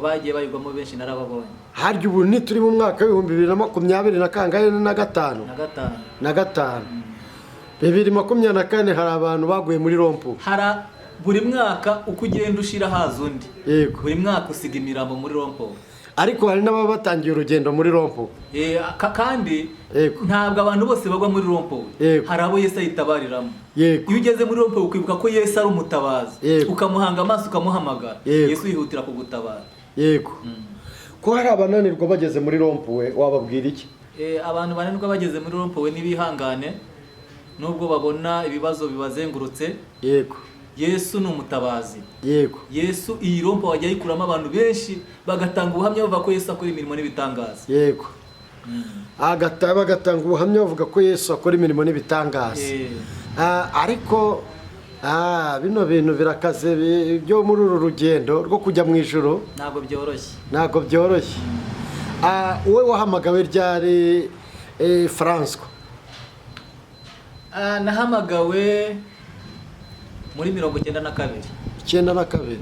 Bagiye bayigwamo benshi, narababonye. Harya ubu ntituri mu mwaka w'2020 na kangahe? Na gatanu? Na gatanu. Na gatanu, 2024, hari abantu baguye muri rond-point. Hari buri mwaka uko ugenda ushira haza undi. Buri mwaka usiga imirambo muri rond-point. Ariko hari n'ababa batangiye urugendo muri rond-point. Kandi ntabwo abantu bose bagwa muri rond-point. Hari abo Yesu ayitabariramo. Iyo ugeze muri rond-point ukibuka ko Yesu ari umutabazi, ukamuhanga amaso, ukamuhamagara, Yesu yihutira kugutabara. Yego. Ko hari abananirwa bageze muri rond-point, wababwira iki? Abantu bananirwa bageze muri rond-point n'ibihangane, nubwo babona ibibazo bibazengurutse. Yesu ni umutabazi. Yesu iyi rond-point wajya ayikuramo abantu benshi, bagatanga ubuhamya bavuga ko Yesu akora imirimo n'ibitangaza. Yego, bagatanga ubuhamya bavuga ko Yesu akora imirimo n'ibitangaza. Ariko bino bintu birakaze, byo muri uru rugendo rwo kujya mu ijoro. Ntabwo byoroshye. Ntabwo byoroshye. Wowe wahamagawe ryari, Francois? Nahamagawe muri 92. 92?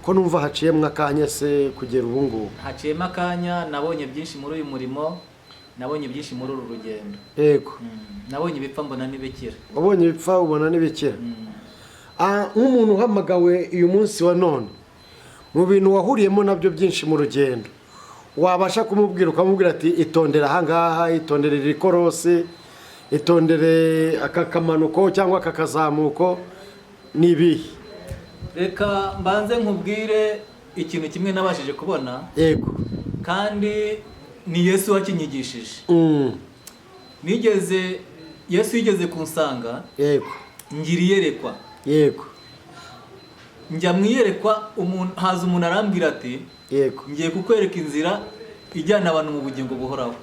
Ko numva haciyemo akanya se kugera ubu ngubu? Haciyemo akanya. Nabonye byinshi muri uyu murimo, nabonye byinshi muri uru rugendo. Nabonye ibipfa, mbona n'ibikira. Wabonye ibipfa, ubona n'ibikira. Nk'umuntu uhamagawe uyu munsi wa none, mu bintu wahuriyemo nabyo byinshi mu rugendo, wabasha kumubwira, ukamubwira ati: "Itondere ahangaha, itondere iri korosi, itondere aka kamanuko cyangwa aka kazamuko," ni ibihe? Reka mbanze nkubwire ikintu kimwe nabashije kubona, kandi ni Yesu wakinyigishije. Nigeze, Yesu yigeze kunsanga, ngira iyerekwa. Njya mu iyerekwa, umuntu haza, umuntu arambwira ati: "Ngiye kukwereka inzira ijyana abantu mu bugingo buhoraho."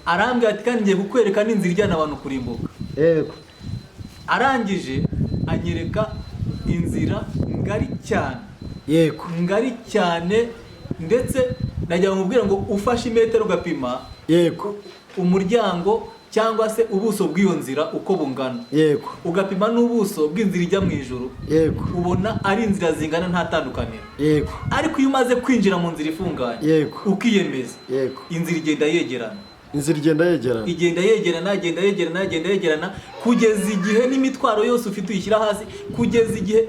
Arambwira ati: "Kandi ngiye kukwereka n'inzira ijyana abantu kurimbuka." Arangije anyereka inzira ngari cyane, ngari cyane, ndetse nagira ngo nkubwire ngo ufashe imetero ugapima umuryango cyangwa se ubuso bw'iyo nzira uko bungana, ugapima n'ubuso bw'inzira ijya mu ijuru, ubona ari inzira zingana, nta tandukaniro. Ariko iyo umaze kwinjira mu nzira ifunganye, ukiyemeza, inzira igenda yegerana. Inzira igenda yegerana. Igenda yegerana, igenda yegerana, igenda yegerana, kugeza igihe n'imitwaro yose ufite uyishyira hasi, kugeza igihe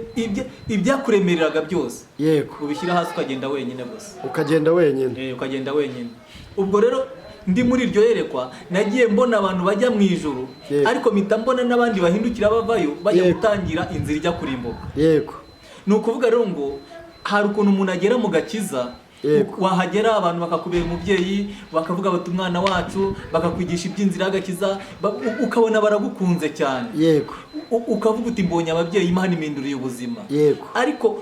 ibyakuremereraga byose ubishyira hasi, ukagenda wenyine gusa. Ukagenda wenyine. Ukagenda wenyine. Ubwo rero ndi muri iryo yerekwa, nagiye mbona abantu bajya mu ijuru, ariko mpita mbona n'abandi bahindukira bavayo bajya gutangira inzira ijya kurimbuka. Ni ukuvuga rero ngo hari ukuntu umuntu agera mu gakiza, wahagera abantu bakakubera umubyeyi, bakavuga bati: "Umwana wacu," bakakwigisha iby'inzira y'agakiza, ukabona baragukunze cyane. Ukavuga uti: "Mbonye ababyeyi, Imana impinduriye ubuzima." Ariko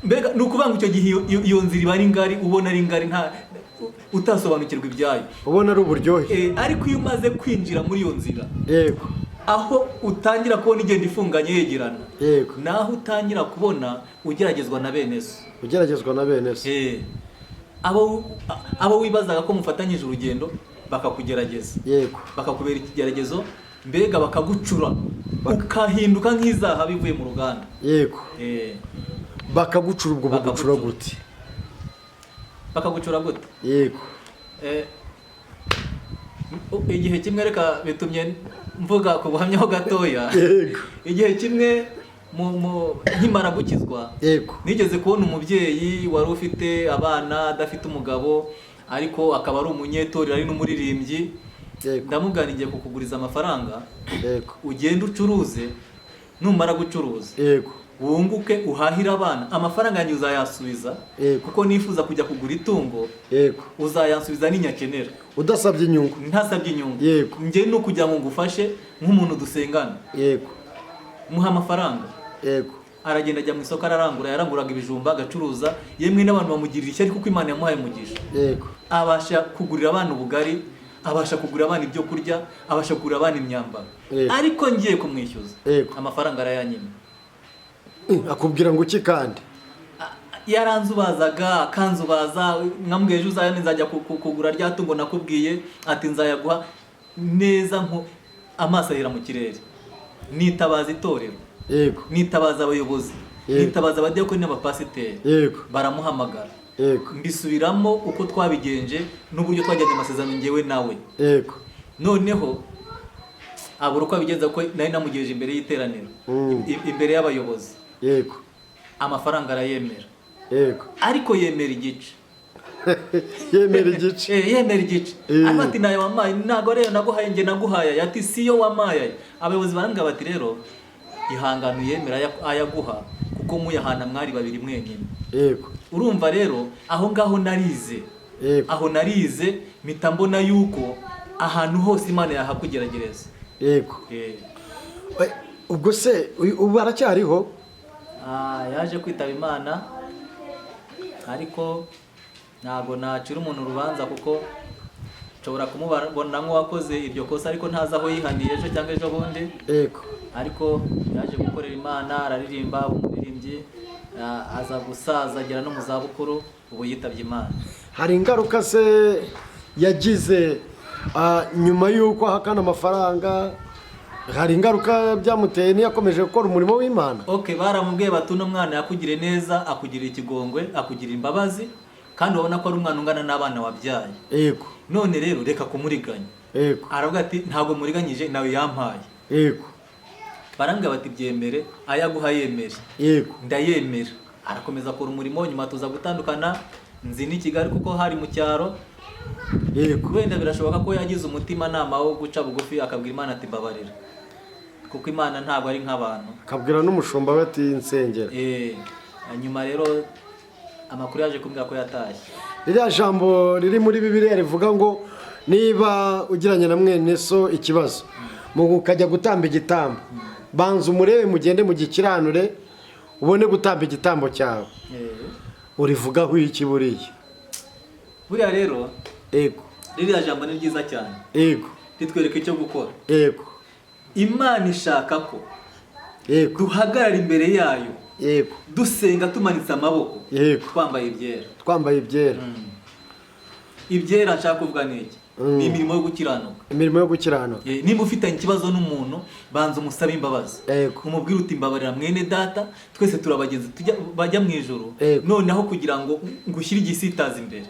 mbega ni ukuvuga ngo icyo gihe iyo nzira iba ari ngari, ubona ari ngari, nta utasobanukirwa ibyayo. Ubona ari uburyohe. Ariko iyo umaze kwinjira muri iyo nzira, aho utangira kubona igenda ifunganye yegerana, naho utangira kubona ugeragezwa na bene so. Ugeragezwa na bene se. Abo wibazaga ko mufatanyije urugendo bakakugerageza, bakakubera ikigeragezo, mbega bakagucura ukahinduka nk'izahabu ivuye mu ruganda. Bakagucura, ubwo bagucura Bakagucura. gute? Bakagucura gute? Yego. Igihe kimwe, reka bitumye mvuga ku buhamya ho gatoya. Igihe kimwe nkimara gukizwa, nigeze kubona umubyeyi wari ufite abana, adafite umugabo, ariko akaba ari umunyetorero, ari n'umuririmbyi. Ndamubwira: "Ngiye kukuguriza amafaranga, ugende ucuruze, numara gucuruza wunguke uhahire abana, amafaranga yanjye uzayasubiza, kuko nifuza kujya kugura itungo, uzayansubiza ninyakenera." Udasabye inyungu. Ntasabye inyungu. Njye ni ukugira ngo ngufashe nk'umuntu dusengana. Muha amafaranga. Aragenda ajya mu isoko ararangura, yaranguraga ibijumba agacuruza, yemwe n'abantu bamugirira ishyari kuko Imana yamuhaye umugisha. Abasha kugurira abana ubugari, abasha kugurira abana ibyo kurya, abasha kugurira abana imyambaro. Ariko ngiye kumwishyuza, amafaranga arayanyima. Akubwira ngo iki kandi? Yaranzubazaga, akanzubaza, nkamubwira: "Ejo uzayane, nzajya kugura rya tungo nakubwiye." Ati: "Nzayaguha neza." Nko amaso ahera mu kirere, nitabaza itorero, nitabaza abayobozi. Nitabaza abadiyakoni n'abapasiteri. Baramuhamagara. Mbisubiramo uko twabigenje n'uburyo twajyanye amasezerano njyewe nawe. Noneho abura uko abigenza ko nari namugejeje imbere y'iteraniro, imbere y'abayobozi. Amafaranga arayemera. Ariko yemera igice. Yemera igice. Yemera igice. Ariko ati nayo wampaye ntago rero naguhaye, njye naguhaye. Ati siyo wampaye. Abayobozi barambwira bati rero ihangane uyemera ayaguha kuko muyahana mwari babiri mwenyine. Urumva rero aho ngaho narize. Aho narize mpita mbona yuko ahantu hose Imana yahakugeragereza. Ubwo se ubu aracyariho? Yaje kwitaba Imana, ariko ntabwo nacira umuntu urubanza kuko nshobora kumubona nk'uwakoze iryo kosa ariko ntazi aho yihaniye ejo cyangwa ejo bundi. Ariko yaje gukorera Imana, araririmba, umuririmbyi, aza gusaza agera no mu zabukuru, ubu yitabye Imana. Hari ingaruka se yagize nyuma y'uko ahakana amafaranga? Hari ingaruka byamuteye ntiyakomeje gukora umurimo w'Imana? Okay, baramubwiye bati uno mwana yakugiriye neza, akugirira ikigongwe, akugirira imbabazi, kandi ubona ko ari umwana ungana n'abana wabyaye. None rero reka kumuriganya. Aravuga ati ntabwo muriganyije nawe yampaye. Barambwira bati byemere, ayaguha yemere. Ndayemera. Arakomeza akora umurimo, nyuma tuza gutandukana, nzi ni Kigali kuko hari mu cyaro. Wenda birashoboka ko yagize umutima nama wo guca bugufi akabwira Imana ati mbabarira, kuko Imana ntabwo ari nk'abantu. Akabwira n'umushumba we ati nsengera. Nyuma rero amakuru yaje kumbwira ko yatashye. Ririya jambo riri muri Bibiliya rivuga ngo niba ugiranye na mwene so ikibazo mukajya gutamba igitambo, banza umurebe mugende mugikiranure ubone gutamba igitambo cyawe. Urivugaho iki buriya? Buriya rero ririya jambo ni ryiza cyane. Ritwereka icyo gukora. Imana ishaka ko duhagarara imbere yayo. Dusenga tumanitse amaboko. Twambaye ibyera. Twambaye ibyera. Ibyera nshaka kuvuga ni iki? Ni imirimo yo gukiranuka. Imirimo yo gukiranuka. Nimba ufitanye ikibazo n'umuntu, banza umusabe imbabazi. Umubwire uti mbabarira mwene data, twese turabagenzi bajya mu ijuru. Noneho kugira ngo ngushyire igisitaza imbere.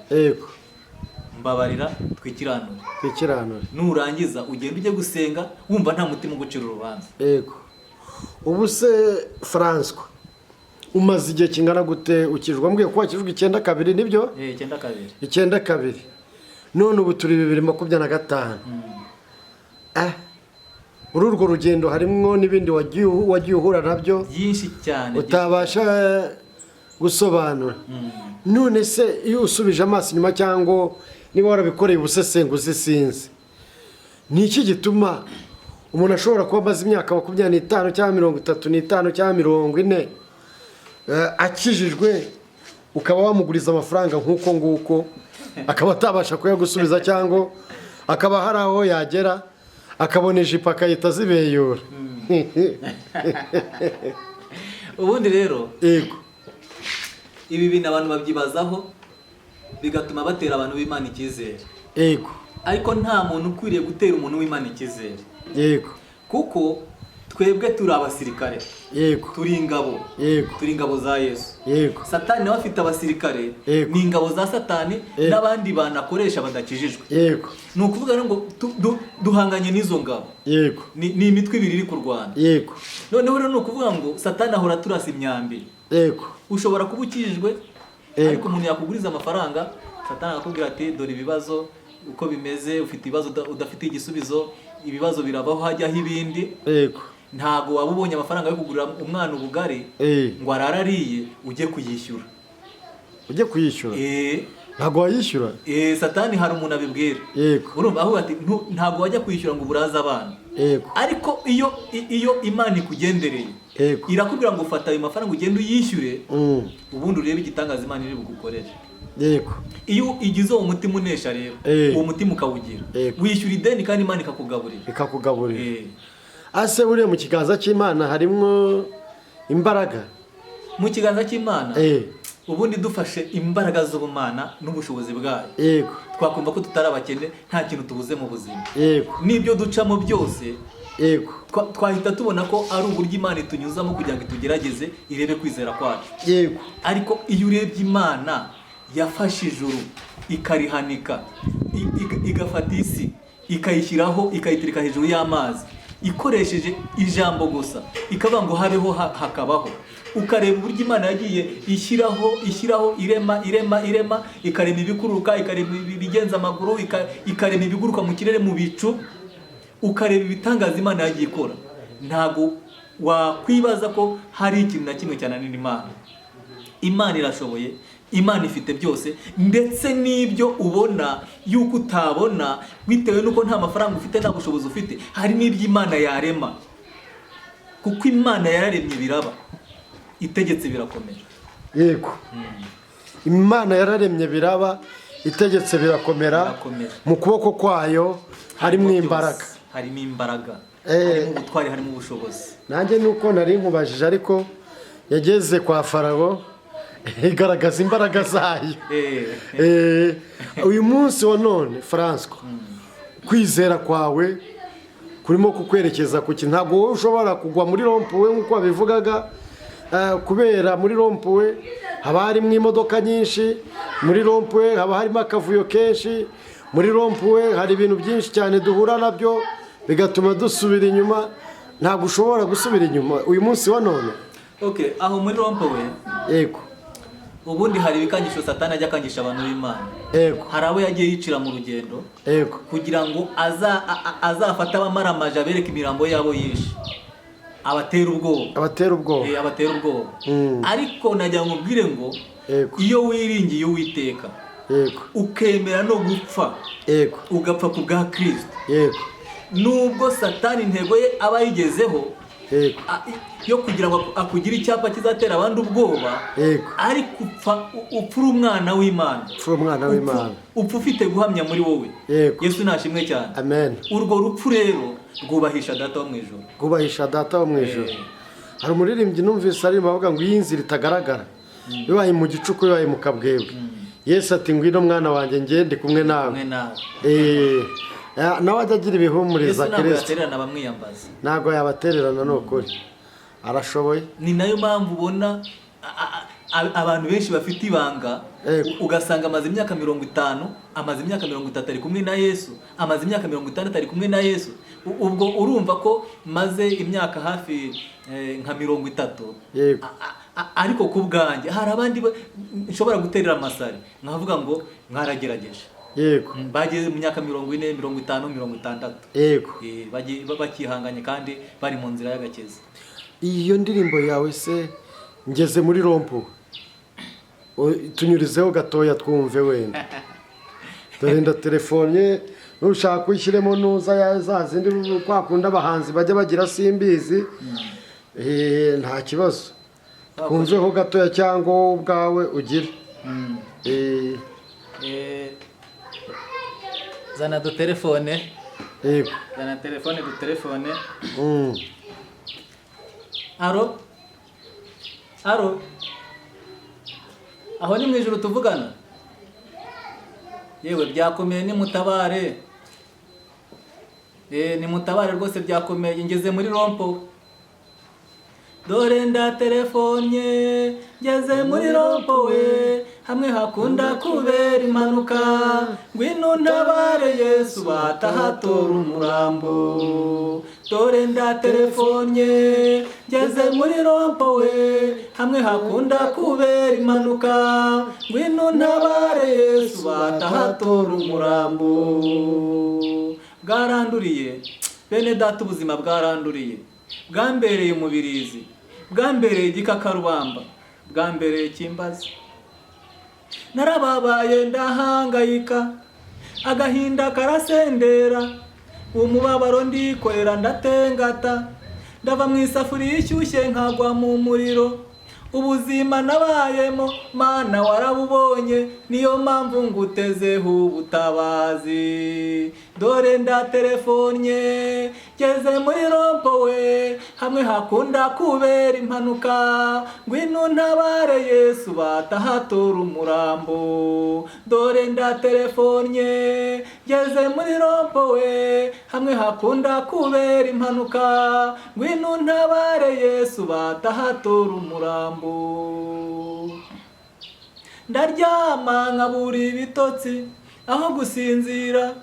Mbabarira twikiranure. Twikiranure. Nurangiza ugende ujye gusenga wumva nta mutima ugucira urubanza. Ubu se François umaze igihe kingana gute ukijwe? Mbwiye ko wakijwe 92 nibyo? 92. 92. None ubu turi 2025. Muri urwo rugendo harimo n'ibindi wagiye uhura nabyo byinshi cyane utabasha gusobanura. None se iyo usubije amaso inyuma cyangwa niba warabikoreye ubusesenguzi sinzi, ni iki gituma umuntu ashobora kuba amaze imyaka 25 cyangwa 35 cyangwa 40 akijijwe, ukaba wamuguriza amafaranga nk'uko nguko akaba atabasha kuyagusubiza, cyangwa akaba hari aho yagera akabona ijipo akahita azibeyura? Ubundi rero ibi bintu abantu babyibazaho bigatuma batera abantu b'Imana icyizere. Ariko nta muntu ukwiriye gutera umuntu w'Imana icyizere. Kuko twebwe turi abasirikare. Turi ingabo. Turi ingabo za Yesu. Satani nawe afite abasirikare. Ni ingabo za Satani n'abandi banakoresha badakijijwe. Ni ukuvuga rero ngo duhanganye n'izo ngabo. Ni imitwe ibiri iri kurwana. Noneho rero ni ukuvuga ngo Satani ahora aturasa imyambi. Ushobora kuba ukijijwe, ariko umuntu yakuguriza amafaranga, Satani akakubwira ati dore ibibazo uko bimeze, ufite ibibazo udafite igisubizo, ibibazo birabaho hajyaho ibindi. Ntago waba ubonye amafaranga yo kugurira umwana ubugari ngo ararariye ujye kuyishyura. Ujye kuyishyura? Ntago wayishyura? Satani hari umuntu abibwira. Urumva aho ati ntago wajya kuyishyura ngo uburaze abana. Ariko iyo Imana ikugendereye, irakubwira ngo fata ayo mafaranga ugende uyishyure, ubundi urebe igitangaza Imana iri bugukorere. Iyo igize uwo mutima unesha rero, uwo mutima ukawugira, wishyura ideni kandi Imana ikakugaburira. Ikakugaburira. Ase buriya mu kiganza cy'Imana harimo imbaraga? Mu kiganza cy'Imana? Ubundi dufashe imbaraga z'ubumana n'ubushobozi bwayo. Twakumva ko tutari abakene, nta kintu tubuze mu buzima. N'ibyo ducamo byose Yego. Twahita tubona ko ari uburyo Imana itunyuzamo kugira ngo itugerageze, irebe kwizera kwacu. Ariko iyo urebye Imana yafashe ijuru ikarihanika, igafata isi ikayishyiraho, ikayitereka hejuru y'amazi ikoresheje ijambo gusa, ikavuga ngo habeho, hakabaho. Ukareba uburyo Imana yagiye ishyiraho, ishyiraho, irema, irema, irema, ikarema ibikururuka, ikarema ibigenza amaguru, ikarema ibiguruka mu kirere, mu bicu. Ukareba ibitangaza Imana yagiye ikora, ntago wakwibaza ko hari ikintu na kimwe cyananira Imana. Imana irashoboye, Imana ifite byose, ndetse n'ibyo ubona yuko utabona bitewe n'uko nta mafaranga ufite, nta bushobozi ufite, hari n'ibyo Imana yarema, kuko Imana yararemye biraba, itegetse birakomera. Yego, Imana yararemye biraba, itegetse birakomera. Birakomera. Mu kuboko kwayo harimo imbaraga. Harimo imbaraga, harimo ubutwari, harimo ubushobozi. Nanjye nuko nari nkubajije, ariko yageze kwa Farawo igaragaza imbaraga zayo. Uyu munsi wa none, Francois, kwizera kwawe kurimo kukwerekeza ku kintu. Ntabwo wowe ushobora kugwa muri rond-point nk'uko wabivugaga, kubera muri rond-point haba harimo imodoka nyinshi, muri rond-point haba harimo akavuyo kenshi, muri rond-point hari ibintu byinshi cyane duhura nabyo bigatuma dusubira inyuma. Ntabwo ushobora gusubira inyuma uyu munsi wa none. Okay, aho muri rond-point, ubundi hari ibikangisho Satani ajya akangisha abantu b'Imana. Hari abo yagiye yicira mu rugendo kugira ngo azafate abamaramaje, abereke imirambo yabo yishe, abatera ubwoba. Abatera ubwoba. Abatera ubwoba. Ariko nagira ngo nkubwire ngo iyo wiringiye Uwiteka, ukemera no gupfa, ugapfa ku bwa Kristo, nubwo Satani intego ye aba ayigezeho yo kugira ngo akugire icyapa kizatera abandi ubwoba, ariko upfa uri umwana w'Imana. Upfa uri umwana w'Imana. Upfa ufite guhamya muri wowe. Yesu nashimwe cyane. Amen. Urwo rupfu rero rwubahisha Data wo mu ijuru. Rwubahisha Data wo mu ijuru. Hari umuririmbyi numvise aririmba avuga ngo iyi nzira itagaragara, bibaye mu gicuku, bibaye mu kabwebwe, Yesu ati ngwino mwana wanjye, njye ndi kumwe nawe. Kumwe nawe. Nawe ajya agira ibihumuriza. Yesu ntabwo Kirisito yatererana abamwiyambaza. Ntabwo yabatererana, ni ukuri arashoboye. Ni nayo mpamvu ubona abantu benshi bafite ibanga, ugasanga amaze imyaka 50, amaze imyaka 30 ari kumwe na Yesu, amaze imyaka 60 ari kumwe na Yesu. Ubwo urumva ko maze imyaka hafi nka 30. Ariko ku bwanjye hari abandi nshobora guterera amasari nkavuga ngo mwaragerageje. Bageze mu myaka 40, 50, 60. Bakihanganye kandi bari mu nzira y'agakiza. Iyo ndirimbo yawe se ngeze muri rond-point, tunyurizeho gatoya twumve wenda. Dore ndatelefone, nushaka uyishyiremo nuza ya za zindi kwa kundi abahanzi bajya bagira, simbizi. Nta kibazo, twumveho gatoya cyangwa wowe ubwawe ugire. Zana dutelefone. Zana telefone dutelefone. Allô, allô, aho ni mu ijuru tuvugana? Yewe, byakomeye, nimutabare. Nimutabare rwose, byakomeye, ngeze muri rond-point. Dore ndatelefone, ngeze muri rond-point, hamwe hakunda kubera impanuka. Ngwino untabare Yesu, batahatora umurambo. Dore ndatelefone, ngeze muri rond-point, hamwe hakunda kubera impanuka. Ngwino untabare Yesu, batahatora umurambo. Bwaranduriye bene Data, ubuzima bwaranduriye, bwambereye umubirizi, bwambereye igikakarubamba, bwambereye kimbazi. Narababaye, ndahangayika, agahinda karasendera, umubabaro ndikorera, ndatengata, ndava mu isafuriya ishyushye nkagwa mu muriro. Ubuzima nabayemo, Mana, warabubonye, niyo mpamvu ngutezeho ubutabazi. Dore ndatelefonnye, ngeze muri rond-point, hamwe hakunda kubera impanuka. Ngwino untabare Yesu, batahatora umurambo. Dore ndatelefonnye. Ngeze muri rond-point, hamwe hakunda kubera impanuka, ngwino untabare Yesu, batahatora umurambo. Ndaryama nkabura ibitotsi, aho gusinzira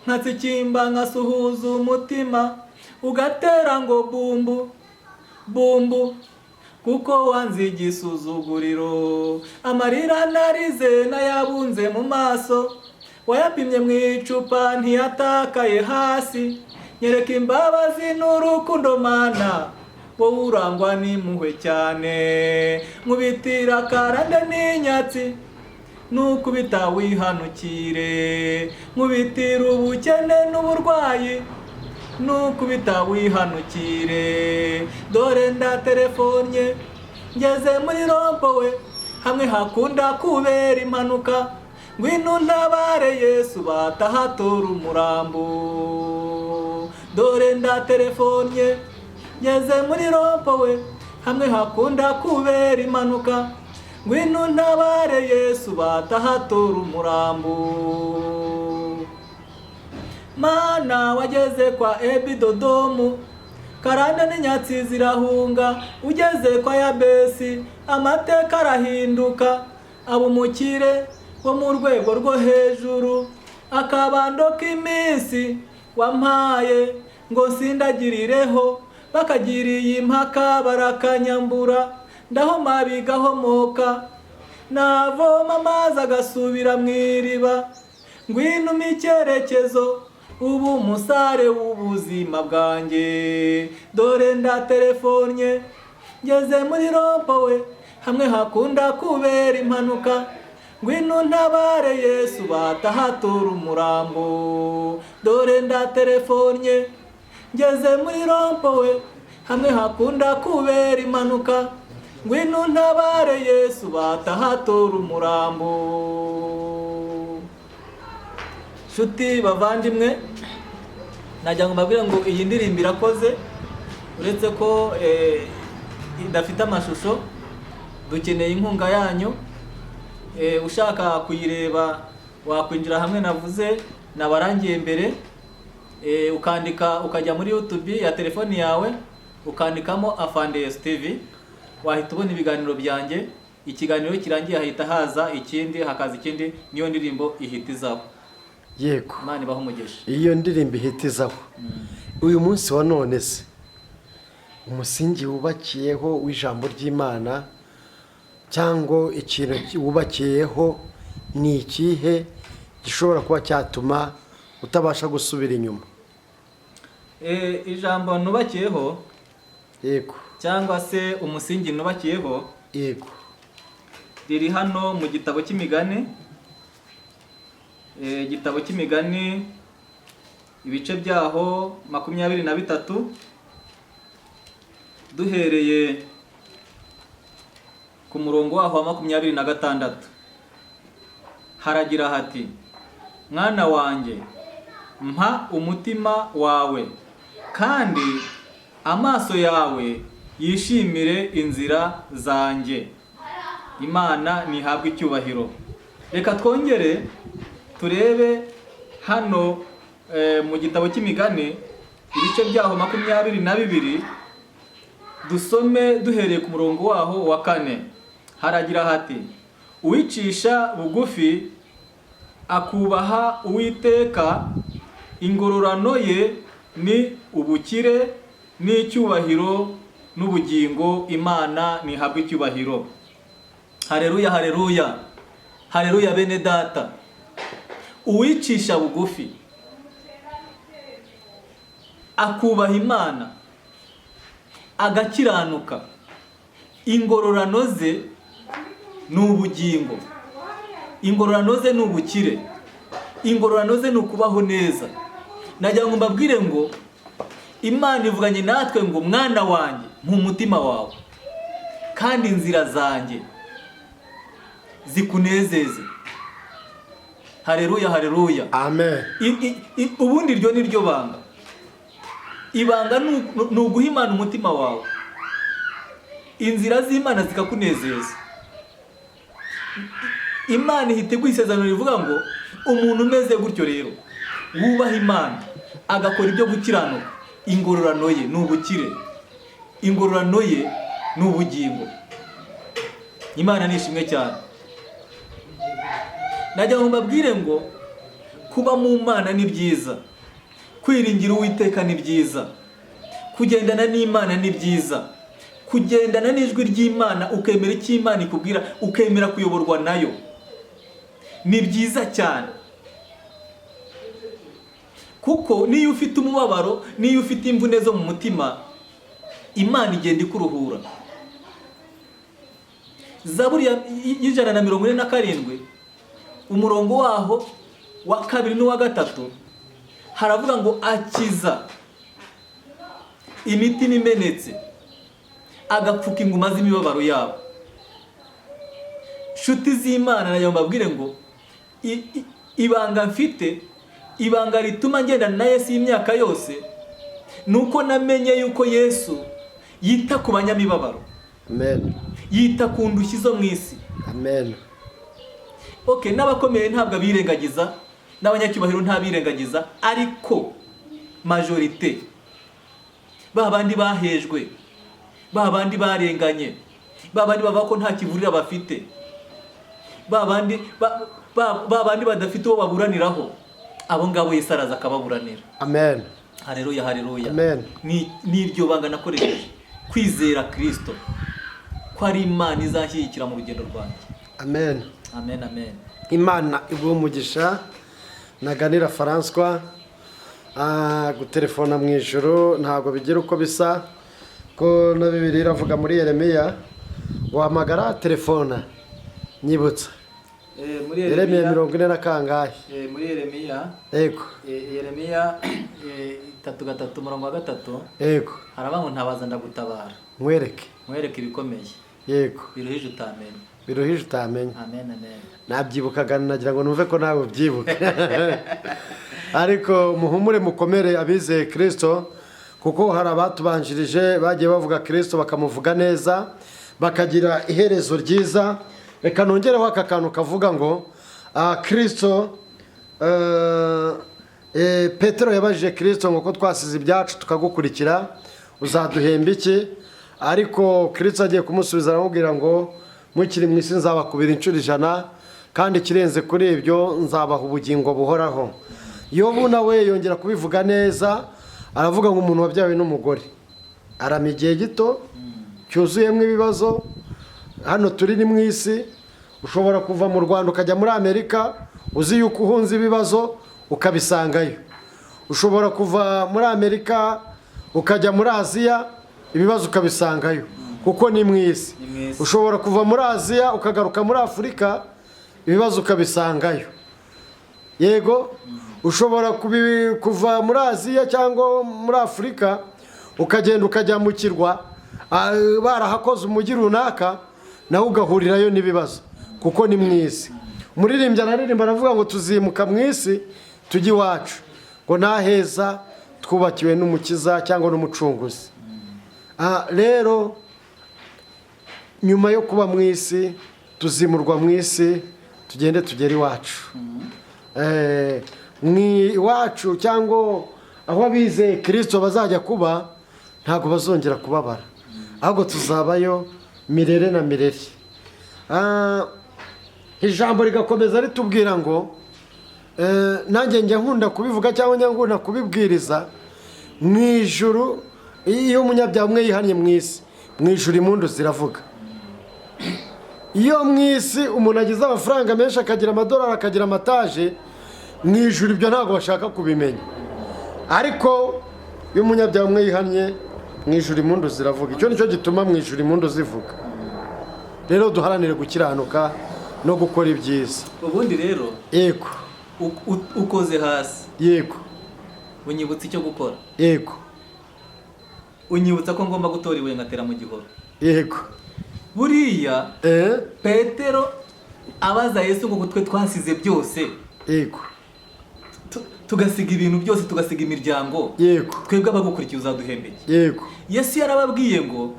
nkatsikimba, nkasuhuza umutima ugatera ngo bumbu bumbu, kuko wanze igisuzuguriro. Amarira narize n'ayabunze mu maso, wayapimye mu icupa, ntiyatakaye hasi. Nyereka imbabazi n'urukundo, Mana, wowe urangwa n'impuhwe cyane. Nkubitira karande n'inyatsi, nukubita wihanukire. Nkubitira ubukene n'uburwayi, nukubita wihanukire. Dore ndatelefonnye, ngeze muri rond-point, hamwe hakunda kubera impanuka, ngwino untabare Yesu, batahatora umurambo. Dore ndatelefonnye, ngeze muri rond-point, hamwe hakunda kubera impanuka, ngwino untabare Yesu, batahatora umurambo. Mana, wageze kwa Ebidodomu, karande n'inyatsi zirahunga. Ugeze kwa Yabesi, amateka arahinduka, aba umukire wo mu rwego rwo hejuru. Akabando k'iminsi wampaye ngo sindagirireho, bakagiriye impaka barakanyambura. Ndahoma bigahomoka, navoma amazi agasubira mu iriba. Ngwino umpe icyerekezo, ubu umusare w'ubuzima bwanjye. Dore ndatelefonnye, ngeze muri rond-point, hamwe hakunda kubera impanuka, ngwino untabare Yesu, batahatora umurambo. Dore ndatelefonnye, ngeze muri rond-point, hamwe hakunda kubera impanuka, ngwino untabare Yesu, batahatora umurambo. Nshuti bavandimwe, nagira ngo mbabwire ngo iyi ndirimbo irakoze, uretse ko idafite amashusho. Dukeneye inkunga yanyu. Ushaka kuyireba wakwinjira hamwe navuze nabarangiye mbere, ukandika, ukajya muri YouTube ya telefoni yawe, ukandikamo Afande Yesu TV, wahita ubona ibiganiro byanjye. Ikiganiro kirangiye hahita haza ikindi, hakaza ikindi, niyo ndirimbo ihita izaho. Imana ibahe umugisha. Iyo ndirimbo ihita izaho. Uyu munsi wa none se, umusingi wubakiyeho w'ijambo ry'Imana cyangwa ikintu wubakiyeho ni ikihe gishobora kuba cyatuma utabasha gusubira inyuma? Ijambo nubakiyeho cyangwa se umusingi nubakiyeho riri hano mu gitabo cy'Imigani. Igitabo cy'Imigani, ibice byaho 23, duhereye ku murongo waho wa 26, haragira hati: "Mwana wanjye, mpa umutima wawe, kandi amaso yawe yishimire inzira zanjye." Imana ntihabwe icyubahiro. Reka twongere turebe hano mu gitabo cy'Imigani, ibice byaho 22, dusome duhereye ku murongo waho wa 4. Haragira hati: "Uwicisha bugufi akubaha Uwiteka, ingororano ye ni ubukire n'icyubahiro n'ubugingo." Imana ntihabwe icyubahiro. Hareruya, hareruya, hareruya! Bene data, uwicisha bugufi akubaha Imana, agakiranuka, ingororano ze ni ubugingo, ingororano ze ni ubukire, ingororano ze ni ukubaho neza. Nagira ngo mbabwire ngo Imana ivuganye natwe ngo: "Mwana wanjye, mu mutima wawe, kandi inzira zanjye zikunezeze." Hareruya, hareruya! Amen. Ubundi iryo ni ryo banga. Ibanga ni uguha Imana umutima wawe, inzira z'Imana zikakunezeza. Imana ihita iguha isezerano rivuga ngo umuntu umeze gutyo rero wubaha Imana agakora ibyo gukiranuka, ingororano ye ni ubukire, ingororano ye ni ubugingo. Imana ni ishimwe cyane. Najya ngo mbabwire ngo kuba mu Mana ni byiza, kwiringira Uwiteka ni byiza, kugendana n'Imana ni byiza, kugendana n'ijwi ry'Imana ukemera icyo Imana ikubwira, ukemera kuyoborwa nayo ni byiza cyane. Kuko niyo ufite umubabaro, niyo ufite imvune zo mu mutima, Imana igenda ikuruhura. Zaburi 147 umurongo waho wa 2 n'uwa 3 haravuga ngo akiza imitima imenetse, agapfuka inguma z'imibabaro yabo. Nshuti z'Imana, nayo mbabwire ngo ibanga mfite, ibanga rituma ngendana na Yesu imyaka yose, nuko namenye yuko Yesu yita ku banyamibabaro. Amen. Yita ku ndushyi zo mu isi. Amen. Okay, n'abakomeye ntabwo abirengagiza, n'abanyacyubahiro ntabirengagiza, ariko majorite ba bandi bahejwe, ba bandi barenganye, ba bandi bavuga ko nta kivurira bafite, ba bandi ba bandi badafite uwo baburaniraho, abo ngabo Yesu araza akababuranira. Amen. Haleluya, haleluya. Amen. Ni iryo banga nakoresheje, kwizera Kristo ko ari Imana izanshyigikira mu rugendo rwanjye. Amen. Amen, amen. Imana iguhe umugisha. Naganira François, gutelefona mu ijoro ntabwo bigira uko bisa, ko na Bibiliya iravuga muri Yeremiya wahamagara telefona nyibutsa. Muri Yeremiya 40 na kangahe? Muri Yeremiya. Yego. Yeremiya 3:3 umurongo wa 3. Yego. Haravuga ngo ntabaza ndagutabara. Nkwereke. Nkwereke ibikomeye. Yego. Biruhije utamenya. Biruhije utamenya. Amen, amen. Nabyibukaga nagira ngo numve ko nawe ubyibuka. Ariko muhumure mukomere abizeye Kristo, kuko hari abatubanjirije bagiye bavuga Kristo bakamuvuga neza, bakagira iherezo ryiza. Reka nongereho aka kantu kavuga ngo Kristo, Petero yabajije Kristo ngo ko twasize ibyacu tukagukurikira uzaduhemba iki? Ariko Kristo agiye kumusubiza aramubwira ngo mukiri mu isi nzabakubira inshuro 100, kandi ikirenze kuri ibyo nzabaha ubugingo buhoraho. Yobu nawe yongera kubivuga neza, aravuga ngo umuntu wabyawe n'umugore arama igihe gito cyuzuyemo ibibazo. Hano turi ni mu isi, ushobora kuva mu Rwanda ukajya muri Amerika uzi yuko uhunze ibibazo ukabisangayo. Ushobora kuva muri Amerika ukajya muri Aziya ibibazo ukabisangayo, kuko ni mu isi. Ushobora kuva muri Aziya ukagaruka muri Afurika ibibazo ukabisangayo. Yego, ushobora kuva muri Aziya cyangwa muri Afurika ukagenda ukajya mu kirwa barahakoze umujyi runaka, nawe ugahurirayo n'ibibazo, kuko ni mu isi. Umuririmbyi araririmba aravuga ngo tuzimuka mu isi tujye iwacu, ngo naheza twubakiwe n'umukiza cyangwa n'umucunguzi. Rero nyuma yo kuba mu isi tuzimurwa mu isi tugende tugere iwacu. Mu iwacu cyangwa aho abizeye Kristo bazajya kuba ntabwo bazongera kubabara, ahubwo tuzabayo mirere na mirere. Ijambo rigakomeza ritubwira ngo nanjye njya nkunda kubivuga cyangwa njya nkunda kubibwiriza, mu ijuru iyo umunyabyaha umwe yihannye mu isi, mu ijuru impundu ziravuga. Iyo mu isi umuntu agize amafaranga menshi akagira amadolari akagira amataje, mu ijuru ibyo ntabwo bashaka kubimenya. Ariko iyo umunyabyaha umwe yihannye mu ijuru impundu ziravuga. Icyo nicyo gituma mu ijuru impundu zivuga. Rero duharanire gukiranuka no gukora ibyiza. Ubundi rero yego ukoze hasi, yego unyibutsa icyo gukora, yego unyibutsa ko ngomba gutora ibuye ngatera mu gihoro, yego. Buriya Petero abaza Yesu ngo twe twasize byose, yego, tugasiga ibintu byose, tugasiga imiryango, yego, twebwe abagukurikiye uzaduhemba iki? Yego. Yesu yarababwiye ngo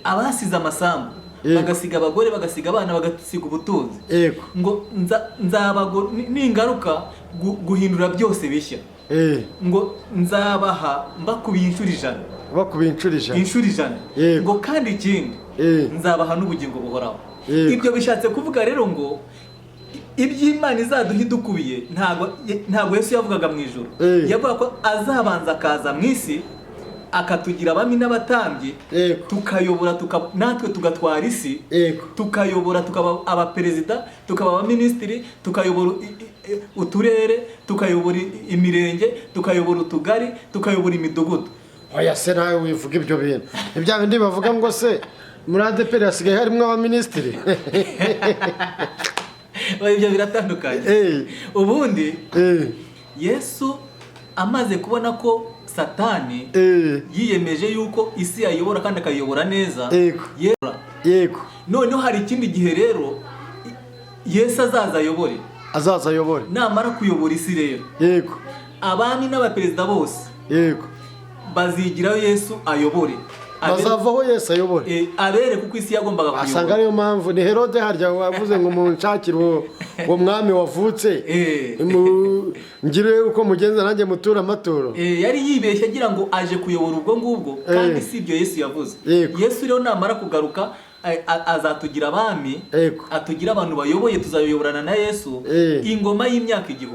abasize amasambu, Bagasiga abagore, bagasiga abana, bagasiga ubutunzi, ngo nzabago ningaruka guhindura byose bishya, ngo nzabaha mbakubiye inshuro 100. Bakubiye inshuro 100. Inshuro 100. Ngo kandi ikindi, nzabaha n'ubugingo buhoraho. Ibyo bishatse kuvuga rero ngo iby'Imana izaduha idukubiye, ntabwo Yesu yavugaga mu ijuru. Yavuga ko azabanza akaza mu isi akatugira abami n'abatambyi, tukayobora, natwe tugatwara isi, tukayobora, tukaba abaperezida, tukaba abaminisitiri, tukayobora uturere, tukayobora imirenge, tukayobora utugari, tukayobora imidugudu. Oya se, nawe wivuga ibyo bintu, ibya bindi bavuga ngo se muri ADEPR hasigaye harimo abaminisitiri? Ibyo biratandukanye. Ubundi Yesu amaze kubona ko Satani yiyemeje yuko isi yayobora kandi akayobora neza, noneho hari ikindi gihe rero Yesu azaza ayobore. Azaza ayobore. Namara kuyobora isi rero, abami n'abaperezida bose bazigirayo Yesu ayobore. Bazavaho Yesu ayobore. Abere kuko isi yagombaga Asanga kuyobora. ariyo mpamvu ni Herode harya wavuze ngo munshakire uwo mwami wavutse, ngire uko mugenza nanjye mutura amaturo. Yari yibeshye agira ngo aje kuyobora ubwo ngubwo, kandi si ibyo Yesu yavuze. Yesu rero namara kugaruka azatugira abami, atugira abantu bayoboye, tuzayoborana na Yesu ingoma y'imyaka 1000.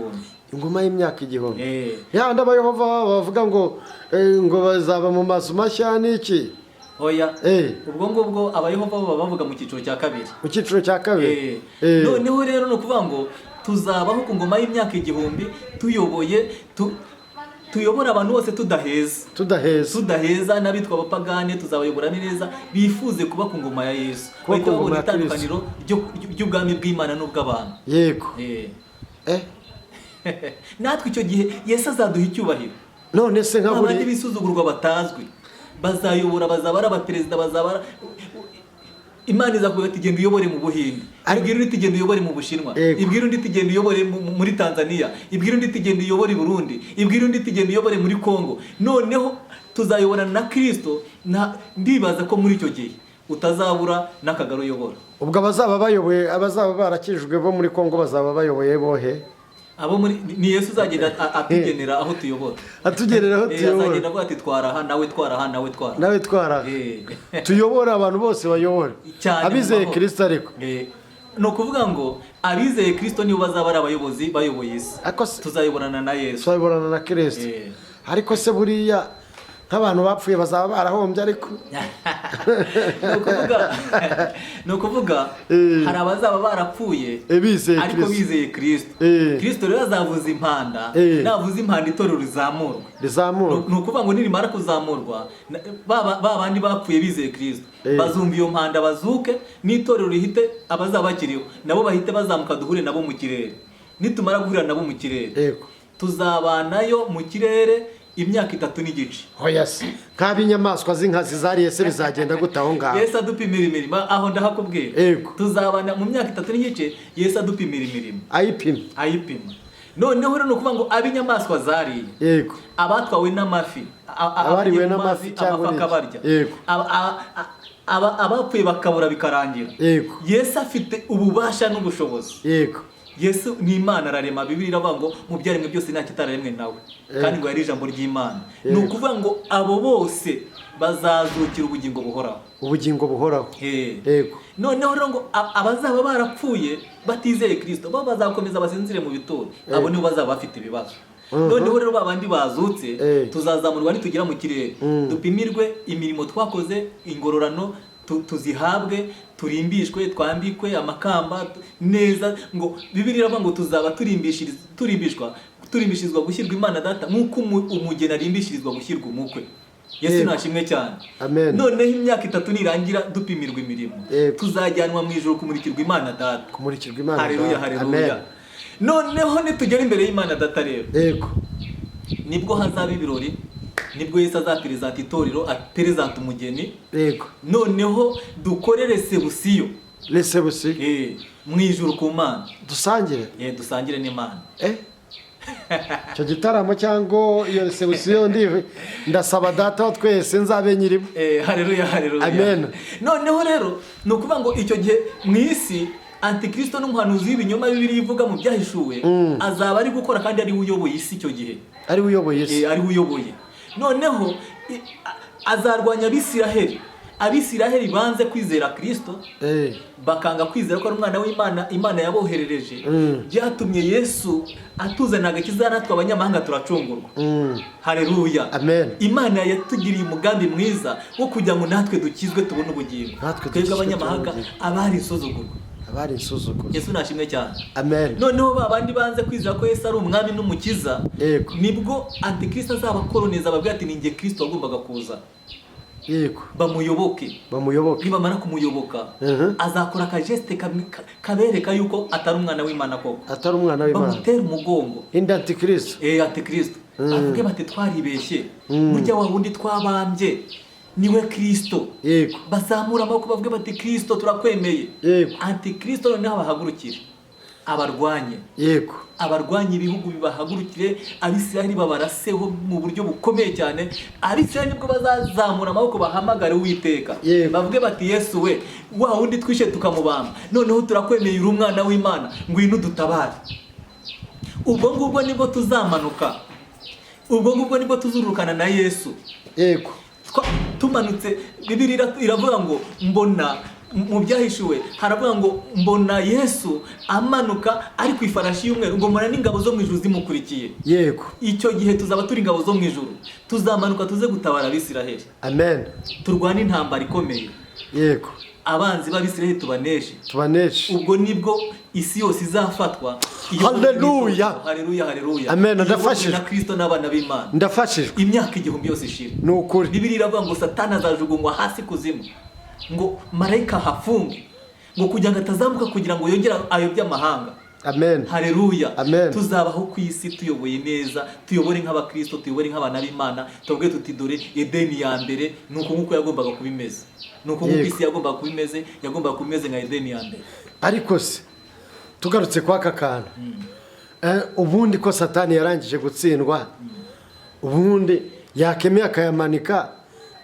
Ingoma y'imyaka 1000. Ya ndaba Yehova bavuga ngo ngo bazaba mu mazu mashya n'iki? Oya. Ubwo ngubwo abayehova baba bavuga mu cyiciro cya kabiri. Mu cyiciro cya kabiri. Noneho rero ni ukuvuga ngo tuzabaho ku ngoma y'imyaka 1000 tuyoboye, tuyobora abantu bose tudaheza. Tudaheza. Tudaheza n'abitwa abapagane tuzabayobora neza, bifuze kuba ku ngoma ya Yesu. Kuba ku Bahita ngoma babona ya Kristo. itandukaniro ry'ubwami bw'Imana n'ubw'abantu. Natwe icyo gihe Yesu azaduha icyubahiro. None se nka Abandi buri bisuzugurwa batazwi bazayobora, bazaba ari abaperezida, bazaba Imana izakuvuga ati genda uyobore mu Buhinde, ibwira undi iti genda uyobore mu Bushinwa, ibwira undi iti genda uyobore muri Tanzania, ibwira undi iti genda uyobore i Burundi, ibwira undi iti genda uyobore muri Kongo. Noneho tuzayoborana na Kristo, ndibaza ko muri icyo gihe utazabura n'akagaro uyobora. Ubwo abazaba bayoboye, abazaba barakijwe bo muri Kongo bazaba bayoboye bohe? Abo muri ni Yesu uzagenda atugenera aho tuyobora. Atugenera aho tuyobora. Azagenda avuga ati twaraha, nawe twaraha, nawe twaraha. Nawe twaraha. Tuyobora abantu bose bayobora. Cyane mu Abizeye mahoro. Kristo ariko. Ni ukuvuga ngo abizeye Kristo nibo bazaba ari abayobozi bayoboye isi. Ariko se Tuzayoborana na Yesu. Tuzayoborana na Kristo. Ariko se buriya nk'abantu bapfuye bazaba barahombye ariko? Ni ukuvuga hari abazaba barapfuye bizeye ariko Kristo. bizeye Kristo. Kristo rero azavuza impanda, navuza impanda itorero rizamurwa. Rizamurwa. Ni ukuvuga ngo nirimara kuzamurwa, ba bandi bapfuye bizeye Kristo bazumva iyo mpanda bazuke, n'itorero rihite abazaba bakiriho nabo bahite bazamuka duhure nabo mu kirere. Nitumara guhurira nabo mu kirere, tuzabanayo mu kirere imyaka 3 n'igice. Oya se, nk'ab'inyamaswa z'inkazi zariye se bizagenda gute aho ngaho? Yesu adupimira imirimo, aho ndahakubwira. Tuzabana mu myaka 3 n'igice, Yesu adupimira imirimo. Ayipima. Ayipima. Noneho rero ni ukuvuga ngo ab'inyamaswa zariye, abatwawe n'amafi, Abariwe abagiye mu n'amafi mazi, cyangwa amafi n'iki? akabarya. Abapfuye bakabura bikarangira. Yesu afite ububasha n'ubushobozi. Yesu ni Imana ararema. Bibiliya iravuga ngo mu byaremwe byose nta kitararemwe nawe, kandi ngo yari ijambo ry'Imana. Ni ukuvuga ngo abo bose bazazukira ubugingo buhoraho. Ubugingo buhoraho. Noneho rero ngo abazaba barapfuye batizeye Kristo bo bazakomeza basinzire mu bituro, abo nibo bazaba bafite ibibazo. Noneho rero babandi bazutse, tuzazamurwa nitugera mu kirere, dupimirwe imirimo twakoze, ingororano tuzihabwe, turimbishwe, twambikwe amakamba neza. Ngo Bibiliya iravuga ngo tuzaba turimbishirizwa gushyirwa Imana Data nk'uko umugeni arimbishirizwa gushyirwa umukwe. Yesu nashimwe cyane. Amen. Noneho imyaka 3 nirangira dupimirwa imirimo, tuzajyanwa mu ijuru kumurikirwa Imana Data. Kumurikirwa Imana Haleluya, Data. haleluya. Amen. Noneho nitugera imbere y'Imana Data rero, nibwo hazaba ibirori, nibwo Yesu azaperezanta itorero, aperezanta umugeni. Noneho dukore resebusiyo. Resebusiyo. Mu ijuru ku Mana. Dusangire. Dusangire n'Imana. Icyo gitaramo cyangwa iyo reception, ndasaba Data wa twese nzabe nyirimo. Haleluya, haleluya. Amen. Noneho rero ni ukuvuga ngo icyo gihe mu isi, Antikristo n'umuhanuzi w'ibinyoma Bibiliya ivuga mu Byahishuwe azaba ari gukora, kandi ari we uyoboye isi icyo gihe. Ari we uyoboye isi. Ari we uyoboye. Noneho azarwanya Abisiraheli. Abisiraheli banze kwizera Kristo, bakanga kwizera ko ari umwana w'Imana Imana yaboherereje. Byatumye Yesu atuzanira agakiza, natwe abanyamahanga turacungurwa. Haleluya. Amen. Imana yatugiriye umugambi mwiza wo kugira ngo natwe dukizwe, tubone ubugingo. Natwe twebwe dukizwe, abanyamahanga, tubone ubugingo. Abari insuzugurwa. Abari insuzugurwa. Yesu nashimwe cyane. Amen. Noneho ba bandi banze kwizera ko Yesu ari umwami n'umukiza, nibwo Antikristo azabakoroniza, ababwira ati: "Ni njye Kristo wagombaga kuza." Bamuyoboke. Bamuyoboke. Nibamara kumuyoboka, azakora akageste kabereka yuko atari umwana w'Imana koko. Atari umwana w'Imana. Bamutere umugongo. Indi Antikristo. Antikristo avuge bati: "Twaribeshye, burya wa wundi twabambye niwe Kristo." Bazamura amaboko bavuge bati: "Kristo, turakwemeye." Antikristo noneho abahagurukire, abarwanye. Abarwanya ibihugu bibahagurukire, Abisirayeli babaraseho mu buryo bukomeye cyane. Abisirayeli nibwo bazazamura amaboko bahamagare Uwiteka, bavuge bati: "Yesu we, wa wundi twishe tukamubamba, noneho turakwemeye, uri umwana w'Imana, ngwino udutabare." Ubwo ngubwo nibwo tuzamanuka, ubwo ngubwo nibwo tuzurukana na Yesu. Tumanutse, Bibiliya iravuga ngo mbona mu Byahishuwe haravuga ngo mbona Yesu amanuka ari ku ifarashi y'umweru, ngo mbona n'ingabo zo mu ijuru zimukurikiye. Icyo gihe tuzaba turi ingabo zo mu ijuru, tuzamanuka tuze gutabara Abisiraheli. Amen. Turwane intambara ikomeye. Abanzi b'Abisiraheli tubaneshe. Tubaneshe. Ubwo nibwo isi yose izafatwa. Haleluya. Haleluya, haleluya. Amen, Iyobowe ndafashijwe. na Kristo n'abana b'Imana. Ndafashijwe. Imyaka 1000 yose ishira. Ni ukuri. Bibiliya iravuga ngo Satani azajugunywa hasi kuzimu, ngo marayika ahafunge, ngo kugira ngo atazamuka kugira ngo yongere ayobye amahanga. Amen. Haleluya. Amen. Tuzabaho ku isi tuyoboye neza, tuyobore nk'abakristo, tuyobore nk'abana b'Imana, tuvuge tuti: "Dore Edeni ya mbere ni uku nguku yagombaga kuba imeze, ni uku nguku isi yagombaga kuba imeze, yagombaga kuba imeze nka Edeni ya mbere." Ariko se tugarutse kwa aka kantu, ubundi ko Satani yarangije gutsindwa, ubundi yakemeye akayamanika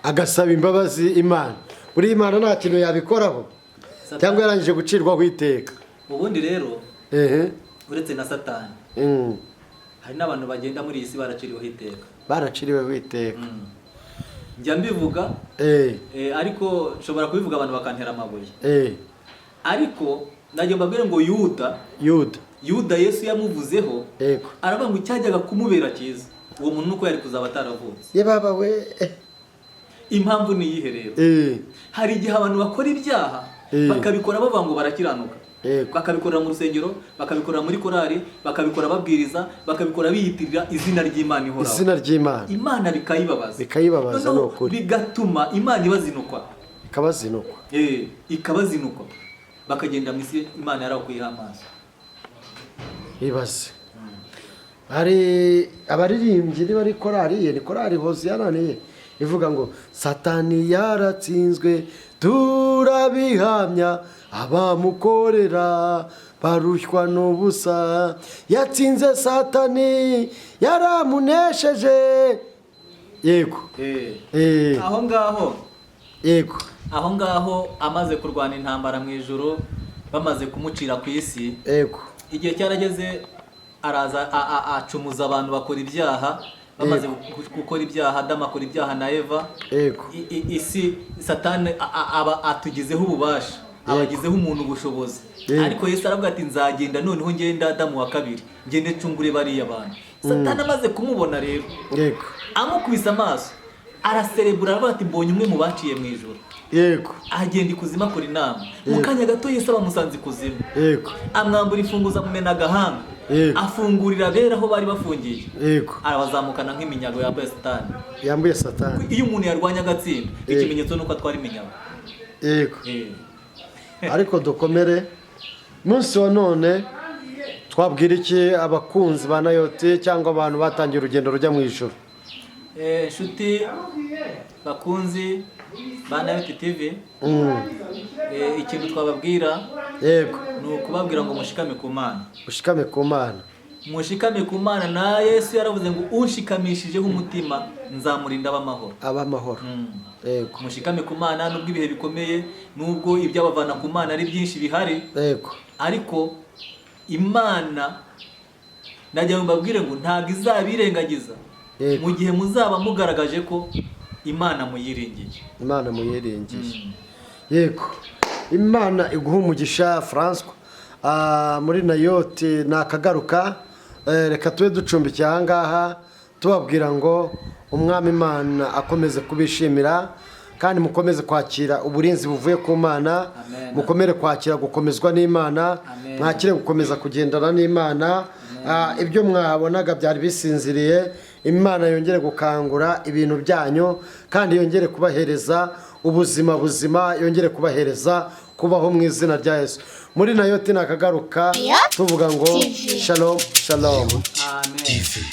agasaba imbabazi Imana, buriya Imana nta kintu yabikoraho, cyangwa yarangije gucirwaho iteka? Ubundi rero, uretse na Satani, hari n'abantu bagenda muri iyi si baraciriweho iteka. Baraciriweho iteka. Njya mbivuga, ariko nshobora kubivuga abantu bakantera amabuye. Ariko najya mbabwire ngo Yuda, Yuda. Yuda Yesu yamuvuzeho, aravuga ngo icyajyaga kumubera cyiza uwo muntu nuko yari kuzaba ataravutse. Ye baba we! Impamvu ni iyihe rero? Hari igihe abantu bakora ibyaha, bakabikora bavuga ngo barakiranuka, bakabikorera mu rusengero, bakabikorera muri korari, bakabikora babwiriza, bakabikora biyitirira izina ry'Imana ihoraho. Izina ry'Imana. Imana bikayibabaza. Bikayibabaza. Noneho Ni ukuri. bigatuma Imana ibazinukwa. Ikabazinukwa. Ikabazinukwa, bakagenda mu isi Imana yarabakuyeho amaso. Ibaze, hari abaririmbyi, niba ari korari ye, ni korari Hoziyana ivuga ngo: "Satani yaratsinzwe, turabihamya, abamukorera barushywa n'ubusa, yatsinze Satani, yaramunesheje." Yego. Aho ngaho, aho ngaho amaze kurwana intambara mu ijuru, bamaze kumucira ku isi, igihe cyarageze araza acumuza abantu, bakora ibyaha. Bamaze gukora ibyaha, Adamu akora ibyaha na Eva, isi Satani aba atugizeho ububasha, abagizeho umuntu ubushobozi. Ariko Yesu aravuga ati: "Nzagenda noneho ngenda Adamu wa kabiri, ngende ncungure bariya bantu." Satani amaze kumubona rero, amukubise amaso, araserebura, aravuga ati: "Mbonye umwe mu baciye mu ijuru." Agenda ikuzimu, akora inama. Mu kanya gato Yesu abamusanze ikuzimu, amwambura imfunguzo, amumena agahanga, afungurira abera aho bari bafungiye, arabazamukana nk'iminyago yambaye Satani. Yambuye Satani. Iyo umuntu yarwanya agatsinda, ikimenyetso ni uko atwara iminyago. Ariko dukomere. Munsi wa none twabwira iki abakunzi ba Nayoti cyangwa abantu batangiye urugendo rujya mu ijuru? Inshuti bakunzi ba Nayoti TV, ikintu twababwira ni ukubabwira ngo mushikame ku Mana. Ushikame ku Mana. Mushikame ku Mana. Na Yesu yaravuze ngo: "Unshikamishijeho umutima nzamurinda ab'amahoro." Aba amahoro. Mushikame ku Mana nubwo ibihe bikomeye, nubwo ibyabavana ku Mana ari byinshi bihari, ariko Imana, nagira ngo mbabwire ngo ntabwo izabirengagiza mu gihe muzaba mugaragaje ko Imana muyiringiye. Imana muyiringiye. Yego, Imana iguha umugisha, Francois. Muri Nayoti nakagaruka. Reka tube ducumbikiye ahangaha, tubabwira ngo Umwami Imana akomeze kubishimira, kandi mukomeze kwakira uburinzi buvuye ku Mana. Amen. Mukomere kwakira gukomezwa n'Imana. Amen. Mwakire gukomeza kugendana n'Imana. Ibyo mwabonaga byari bisinziriye, Imana yongere gukangura ibintu byanyu, kandi yongere kubahereza ubuzima buzima, yongere kubahereza kubaho mu izina rya Yesu. Muri Nayoti nakagaruka, tuvuga ngo TV. shalom, shalom. Amen.